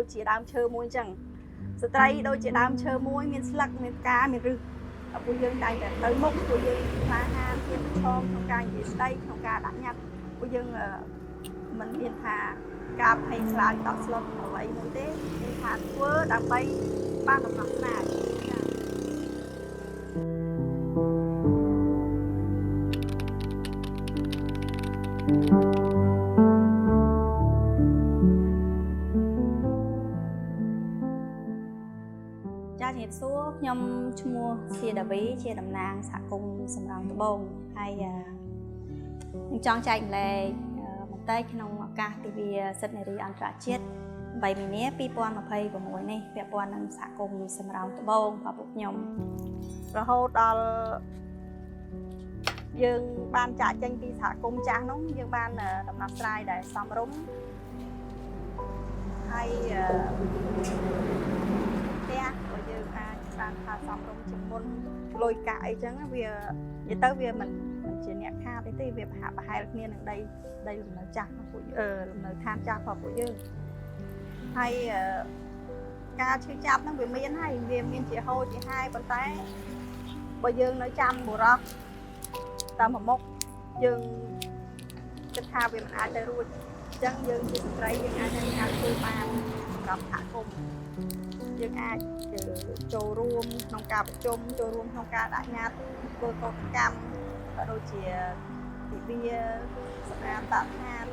ដូចជាដើមឈើមួយអញ្ចឹងស្ត្រីដូចជាដើមឈើមួយមានស្លឹកមានផ្កាមានឫសពួកយើងតែងតែទៅមុខពួកយើងក្លាហានហ៊ានប្រឈមក្នុងការនិយាយស្ដីក្នុងការដាក់ញត្តិពួកយើងមិនមានថាការភ័យខ្លាចតក់ស្លុតអ្វីមួយទេមានថាធ្វើដើម្បីបានដំណោះស្រាយចា៎ ចាជំរាបសួរខ្ញុំឈ្មោះសៀដាវីជាតំណាងសហគមន៍សំរោងត្បូងហើយខ្ញុំចង់ចែកម្លែកបន្តិចក្នុងឱកាសទិវាសិទ្ធិនារីអន្តរជាតិ8មីនា2026នេះពាក់ព័ន្ធនឹងសហគមន៍សំរោងត្បូងរបស់ពួកខ្ញុំរហូតដល់យើងបានចាកចេញពីសហគមន៍ចាស់នោះយើងបានដំណោះស្រាយដែលសមរម្យហើយផ្ទះក៏យើងអាចបានថាសមរម្យជាងមុនលុយកាក់អីចឹងវានិយាយទៅវាមិនជាអ្នកខាតអីទេវាប្រហាក់ប្រហែលគ្នានឹងដីដីលំនៅចាស់របស់ពួកលំនៅឋានចាស់របស់ពួកយើងហើយការឈឺចាប់ហ្នឹងវាមានហើយវាមានជាហូរជាហាយប៉ុន្តែបើយើងនៅចាំបុរសតាមមួយមុខយើងគិតថាវាមិនអាចទៅរួចអញ្ចឹងយើងជាស្ត្រីយើងអាចនឹងអាចធ្វើបានសម្រាប់សហគមន៍យើងអាចចូលរួមក្នុងការប្រជុំចូលរួមក្នុងការដាក់ញត្តិធ្វើកោតកម្មក៏ដូចជាទិវាសម្អាតបរិស្ថាន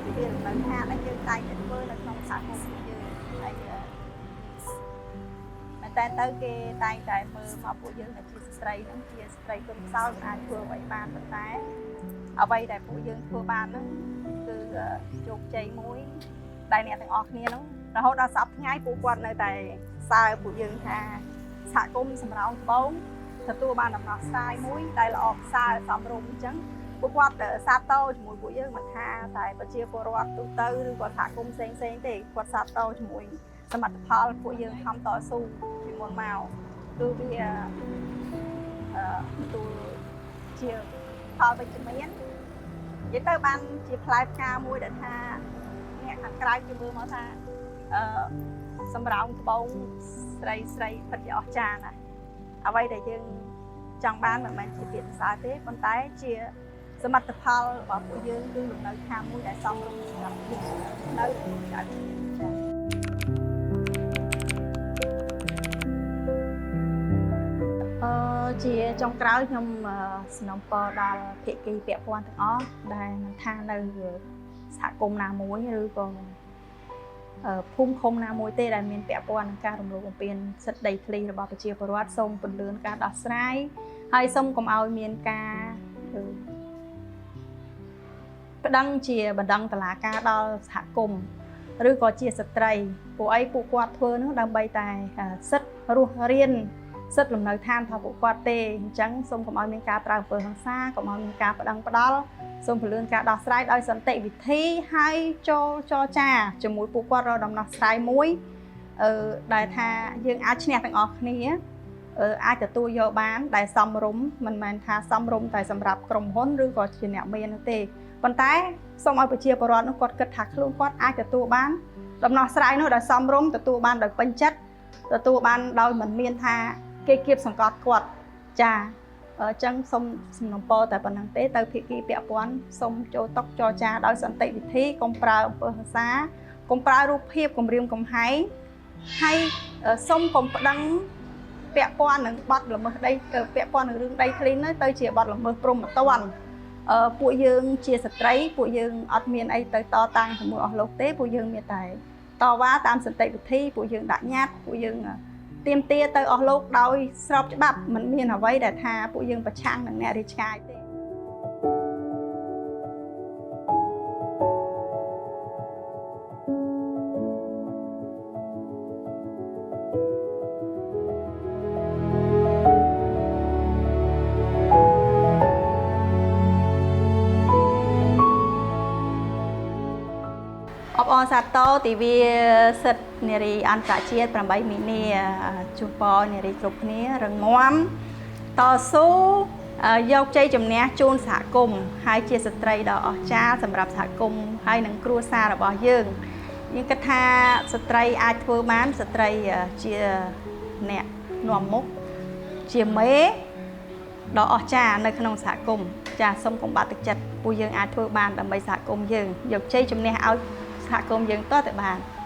ទិវាលំនៅឋានដែលយើងតែងតែធ្វើនៅក្នុងសហគមន៍របស់យើងហើយមែនតើទៅគេតែងតែមើលមកពួកយើងដែលជាស្ត្រីហ្នឹងជាស្ត្រីទុនខ្សោយមិនអាចធ្វើអ្វីបានប៉ុន្តែអ្វីដែលពួកយើងធ្វើបានហ្នឹងគឺជោគជ័យមួយដែលអ្នកទាំងអស់គ្នាហ្នឹងរហូតដល់សប្តាហ៍ថ្ងៃពួកគាត់នៅតែសើពួកយើងថាសហគមន៍សំរោងត្បូងទទួលបានដំណោះស្រាយមួយដែលល្អប្រសើរសមរម្យអញ្ចឹងពួកគាត់សាទរជាមួយពួកយើងមិនថាតែប្រជាពលរដ្ឋទូទៅឬក៏សហគមន៍ផ្សេងផ្សេងទេគាត់សាទរជាមួយសមិទ្ធផលពួកយើងខំតស៊ូពីមុនមកគឺវាទទួលជាផលវិជ្ជមាននិយាយទៅបានជាផ្លែផ្កាមួយដែលថាអ្នកខាងក្រៅគេមើលមកថាអឺសំរោងត្បូងស្រីស្រីពិតជាអស្ចារ្យណាស់អ្វីដែលយើងចង់បានមិនមែនជាពាក្យសរសើរទេប៉ុន្តែជាសមិទ្ធផលរបស់ពួកយើងគឺលំនៅឋានមួយដែលសមរម្យសម្រាប់យើងនៅចៅចាអឺជាចុងក្រោយខ្ញុំសំណូមពរដល់ភាគីពាក់ព័ន្ធទាំងអស់ដែលមិនថានៅសហគមន៍ណាមួយឬក៏ភូមិឃុំណាមួយទេដែលមានពាក់ព័ន្ធនឹងការរំលោភបំពានសិទ្ធិដីធ្លីរបស់ប្រជាពលរដ្ឋសូមពន្លឿនការដោះស្រាយហើយសូមកុំឲ្យមានការប្តឹងជាបណ្ដឹងតឡាការដល់សហគមន៍ឬក៏ជាស្ត្រីពួកអីពួកគាត់ធ្វើនោះដើម្បីតែសិទ្ធិរស់រានសិទ្ធិលំនៅឋានរបស់ពួកគាត់ទេអញ្ចឹងសូមកុំឲ្យមានការប្រើអំពើហិង្សាកុំឲ្យមានការប្តឹងផ្តល់សូមពន្លឿនការដោះស្រាយដោយសន្តិវិធីហើយចូលចរចាជាមួយពួកគាត់រកដំណោះស្រាយមួយដែលថាយើងអាចឈ្នះទាំងអស់គ្នាអាចទទួលយកបានដែលសមរម្យមិនមែនថាសមរម្យតែសម្រាប់ក្រុមហ៊ុនឬក៏ជាអ្នកមាននោះទេប៉ុន្តែសូមឲ្យប្រជាពលរដ្ឋនោះគាត់គិតថាខ្លួនគាត់អាចទទួលបានដំណោះស្រាយនោះដោយសមរម្យទទួលបានដោយពេញចិត្តទទួលបានដោយមិនមានថាគេគៀបសង្កត់គាត់ចាអញ្ចឹងសូមសំណូមពរតែប៉ុណ្្នឹងទេទៅភាគីពាក់ព័ន្ធសូមចូលតុចរចាដោយសន្តិវិធីកុំប្រើអំពើហិង្សាកុំប្រើរូបភាពគំរាមកំហែងហើយសូមកុំប្តឹងពាក់ព័ន្ធនឹងបទល្មើសដីពាក់ព័ន្ធនឹងរឿងដីធ្លីនោះទៅជាបទល្មើសព្រហ្មទណ្ឌពួកយើងជាស្ត្រីពួកយើងអត់មានអីទៅតតាំងជាមួយអស់លោកទេពួកយើងមានតែតវ៉ាតាមសន្តិវិធីពួកយើងដាក់ញត្តិពួកយើងទាមទារទៅអស់លោកដោយស្របច្បាប់មិនមានអ្វីដែលថាពួកយើងប្រឆាំងនឹងអ្នករាជការទេអបអរសាទរទិវាសិទ្ធិនារីអន្តរជាតិ8មីនាជូនពរនារីគ្រប់គ្នារឹងមាំតស៊ូយកជ័យជំនះជូនសហគមន៍ហើយជាស្ត្រីដ៏អស្ចារ្យសម្រាប់សហគមន៍ហើយនិងគ្រួសាររបស់យើង យើងគិតថាស្ត្រីអាចធ្វើបានស្ត្រីជាអ្នកនាំមុខជាមេដ៏អស្ចារ្យនៅក្នុងសហគមន៍ចាសូមកុំបាក់ទឹកចិត្តពួកយើងអាចធ្វើបានដើម្បីសហគមន៍យើងយកជ័យជំនះឲ្យសហគមន៍យើងតទៅបាន។